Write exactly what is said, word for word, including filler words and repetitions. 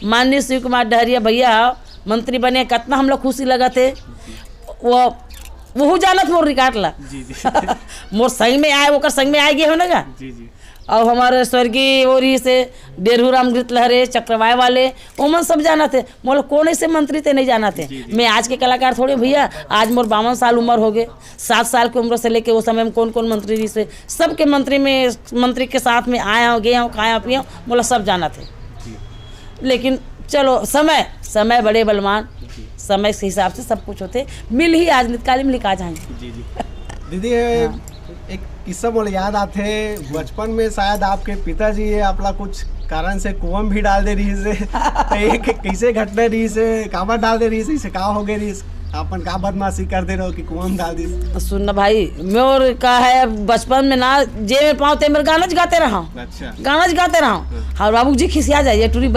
माननीय शिव कुमार डहरिया भैया मंत्री बने, कतना हमला खुशी लगत हे। वो, वहू जानत मोर रिकॉर्ड ला। जी, जी। मोर संग में आए, ओकर संग में आए गे हो ना गा। जी, जी। अउ हमर स्वर्गीय वो रहिस हे डेरहू रामगृत लहरे, चक्रवाय वाले, ओमन सब जानत हे। मोला कोन ऐसे मंत्री ते नहीं जानत हे। जी, जी। मैं आज के कलाकार थोड़े भैया, आज मोर बावन साल उम्र हो गे। सात साल के उम्र से लेके वो समय में कौन कौन मंत्री रहिस हे, सबके मंत्री में, मंत्री के साथ में आया हूँ, गया हूँ, खाया पिया हूँ, मोला सब जानत हे। जी। लेकिन चलो, समय, समय बड़े बलवान, जी। समय के हिसाब से सब कुछ होथे। मिल ही आज नितकाली में लिखा जाए। जी, जी। दीदी, हाँ। एक किस्सा मोला याद आथे, बचपन में शायद आपके पिताजी ये आपला कुछ कारण से कुआं में भी डाल दे रहिस हे। तो ये क-, कैसे घटना रहिस हे, काबर डाल दे रहिस हे, इसे का हो गए रहिस, अपन का बदमाशी कर दे रहो कि कुआं में डाल दिस? सुन ना भाई, मोर का है, बचपन में ना जे में पाओ ते मेरे गाना गाते रहा, अच्छा। गाना गाते रहा। हाँ। और बाबू जी खिसिया जाए, ये टूरी